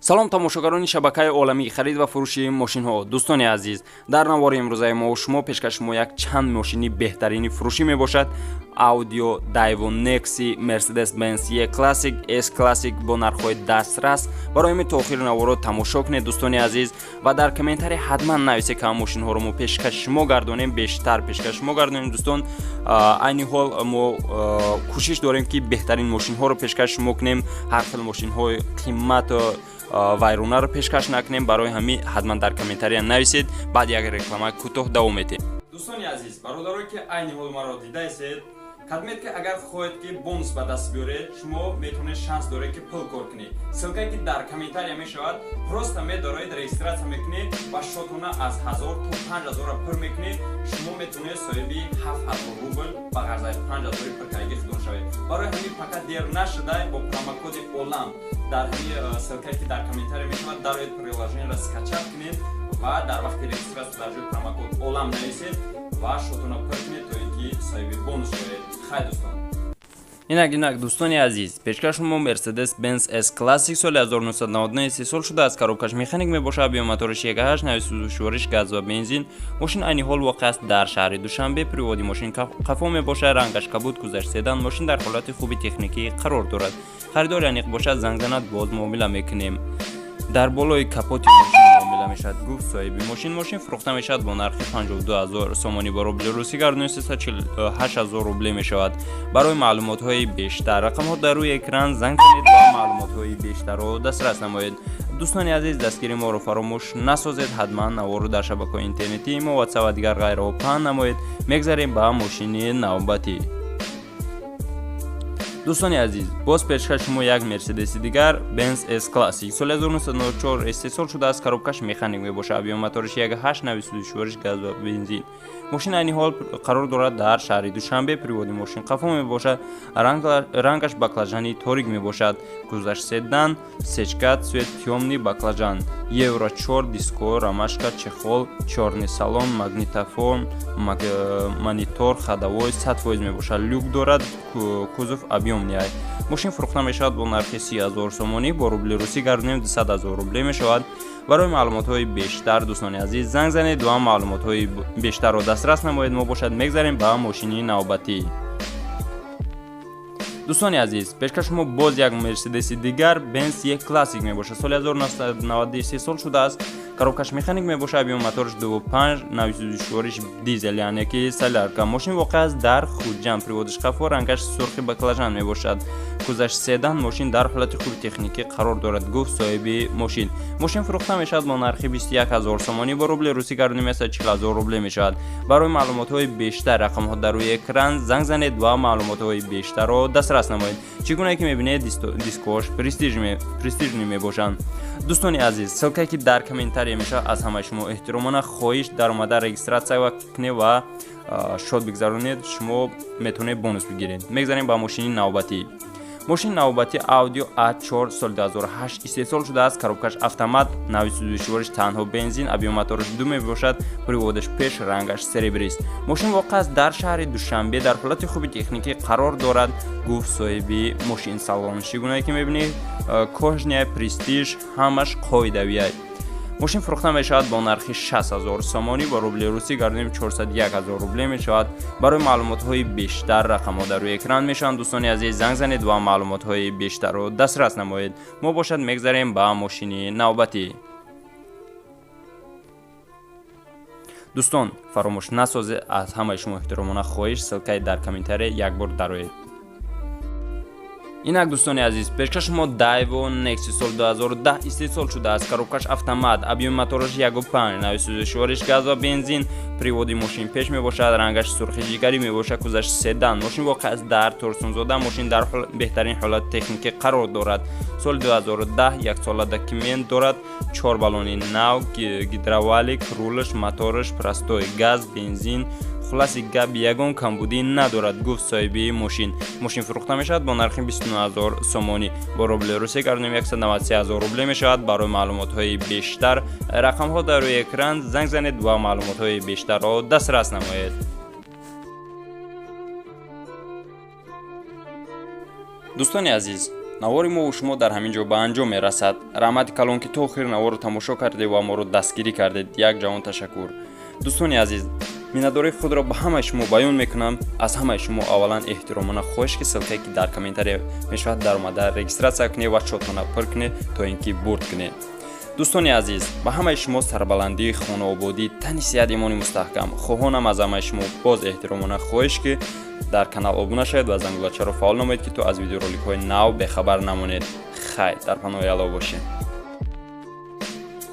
Салом тамошогарони шабакаи оламии харид ва фурӯши мошинҳо. Дӯстони азиз, дар навори имрӯзаи мо шумо пешкаш шумо як чанд мошини беҳтарини фурӯшӣ мебошад. Audi, Daewoo Nexi, Mercedes-Benz E-Classic, S-Classic бо нархҳои дастрас. Барои ҳамин то охири наворо тамошо кунед, дӯстони азиз, ва дар комментарий ҳатман нависед, ки мошинҳоро мо пешкаш шумо гардонем, бештар пешкаш шумо гардонем. Дӯстон, айни ҳол мо кӯшиш дорем, ки беҳтарин мошинҳоро пешкаш шумо кунем, ҳар хел мошинҳои қимат вайронаро пешкаш накунем. Барои ҳамин ҳатман дар комментария нависед. Баъд як реклама кӯтоҳ давом метем. Дӯстони азиз, бародарое ки айни ҳол маро дидаистед, кадмед ки агар хоҳед ки бонус ба даст биёред, шумо метавонед, шанс доред ки пул кор кунед. Ссылкае ки дар комментария мешавад, просто медороед, регистрация мекунед ва шотона аз 1000 то 5000-ро пур мекунед. Шумо метавонед соҳиби 7000 рубл ба ғарзаи 5000-и пуркардаги худон шавед. Барои ҳамин пока дер нашуда, бо промокоди олам дар ҳамин ссылкае ки дар комментария мешавад дароед, приложениеро скачать кунед ва дар вақти регистрация дар ҷои промокод олам нависед ва шотона пур кунед, то ин ки соҳиби бонус шавед. Хай, дӯстон. Инак, дӯстони азиз, пешкаш шумо Mercedes Benz S Classic соли 1999 истеҳсол шудааст. Коробкаш механик мебошад, объём моториш 1.8, навъи сӯзишвориш газ ва бензин. Мошин айни ҳол воқеъ аст дар шаҳри Душанбе. Приводи мошин қафо мебошад, рангаш кабуд, кузоваш седан. Мошин дар ҳолати хуби техникӣ қарор дорад. Харидори аниқ бошад, занг занад, боз муомила мекунем. Дар болои капоти мошин муомила мешавад, гуфт соҳиби мошин. Мошин фурӯхта мешавад бо нархи 52 000 сомонӣ, бо рубли русӣ гардони 348 000 рубле мешавад. Барои маълумотҳои бештар рақамҳо дар рӯи экран, занг занед ва маълумотҳои бештарро дастрас намоед. Дӯстони азиз, дастгири моро фаромӯш насозед. Ҳатман наворро дар шабакаҳои интернетии мо, ватсап ва дигар ғайраҳо паҳн намоед. Мегзарем ба мошини навбатӣ. Дӯстони азиз, боз пешкаш шумо як мерседеси дигар, Benz S Classic соли 1994 истеҳсол шудааст. Коробкаш механик мебошад, объём моториш 1.8, навъи сӯзишвориш газ ва бензин. Мошин айни ҳол қарор дорад дар шаҳри Душанбе. Приводи мошин қафо мебошад, рангаш баклажани торик мебошад, кузоваш седан, сечка цвет тёмный баклажан, евро 4, диско, ромашка, чехол, чёрный салон, магнитофон, монитор ходовой 100% мебошад, люк дорад, кузов объёмный. Мошин фурӯхта мешавад бо нархи 30 000 сомонӣ, бо рубли русӣ гардонем 200 000 рубле мешавад. Барои маълумотҳои бештар, дӯстони азиз, занг занед ва маълумотҳои бештарро дастрас намоед. Мо бошад мегзарем ба мошини навбатӣ. Дӯстони азиз, пешкаш шумо боз як мерседеси дигар, Benz E Classic мебошад, соли 1993 истеҳсол шудааст. Коробкаш механик мебошад, объём моториш 2.5, навъи сӯзишвориш дизел, яъне ки солярка. Мошин воқеъ аст дар Хуҷанд. Приводиш қафо, рангаш сурхи баклажан мебошад, кузоваш седан. Мошин дар ҳолати хуби техникӣ қарор дорад, гуфт соҳиби мошин. Мошин фурӯхта мешавад бо нархи 21 000 сомонӣ, бо рубли русӣ гардоним 140 000 рубле мешавад. Барои маълумотҳои бештар рақамҳо дар рӯи экран, занг занед ва маълумотҳои бештарро дастрас намоед. Чӣ гуна ки мебинед, дискош престижный мебошанд. Дӯстони азиз, ссылкае ки дар комментария мешавад, аз ҳамаи шумо эҳтиромона хоҳиш, даромада регистрация кунед ва шод бигзаронед. Шумо метавонед бонус бигиред. Мегзарем ба мошини навбатӣ. Мошини навбатӣ Audi A4 соли 2008 истеҳсол шудааст. Коробкаш автомат, навъи сӯзишвориш танҳо бензин, объём мотораш 2 мебошад, приводаш пеш, рангаш серебрист. Мошин воқеъ аст дар шаҳри Душанбе, дар ҳолати хуби техникӣ қарор дорад, гуфт соҳиби мошин. Салон чӣ гунае ки мебинед, кожаный, престиж, ҳамаш қоидавия. Мошин фурӯхта мешавад бо нархи 60 000 сомонӣ, бо рубли русӣ гардонем 401 000 рубле мешавад. Барои маълумотҳои бештар рақамҳо дар рӯи экран мешаванд. Дӯстони азиз, занг занед ва маълумотҳои бештарро дастрас намоед. Мо бошад мегзарем ба мошини навбатӣ. Дӯстон, фаромӯш насозед, аз ҳамаи шумо эҳтиромона хоҳиш, ссылкаи дар комментария як бор дароед. Инак, дӯстони азиз, пешкаш шумо Daewoo Nexi соли 2010 истеҳсол шудааст. Коробкаш автомат, объёми мотораш 1.5, навъи сӯзишвориш газ ва бензин. Приводи мошин пеш мебошад, рангаш сурхи ҷигарӣ мебошад, кузоваш седан. Мошин воқеъ аст дар Турсунзода. Мошин дар беҳтарин ҳолати техникӣ қарор дорад. Соли 2010, яксола документ дорад, чор баллони нав, гидравлик, рулаш, мотораш простой, газ, бензин. Хулоси гап, ягон камбудӣ надорад, гуфт соҳиби мошин. Мошин фурӯхта мешавад бо нархи 29 000 сомонӣ, бо рубли русия гардонем 193 000 рубле мешавад. Барои маълумотҳои бештар рақамҳо дар рӯи экран, занг занед ва маълумотҳои бештарро дастрас намоед. Дӯстони азиз. Навори мову шумо дар ҳамин ҷо ба анҷом мерасад. Раҳмати калон, ки то охири наворро тамошо кардед ва моро дастгирӣ кардед. Як ҷаҳон ташаккур. Дӯстони азиз, миннатдории худро ба ҳамаи шумо баён мекунам. Аз ҳамаи шумо аввалан эҳтиромона хоҳиш, ки ссылка е ки дар комментария мешавад, даромада регистрация кунед ва чотона пур кунед, то ин ки бурд кунед. Дӯстони азиз, ба ҳамаи шумо сарбаландӣ, хонаободӣ, тани сиҳат, имони мустаҳкам хоҳонам. Аз ҳамаи шумо боз эҳтиромона хоҳиш, ки дар канал обуна шавед ва зангулачаро фаъол намоед, ки то аз видеороликҳои нав бехабар намонед. Хайр, дар паноҳи Аллоҳ бошед.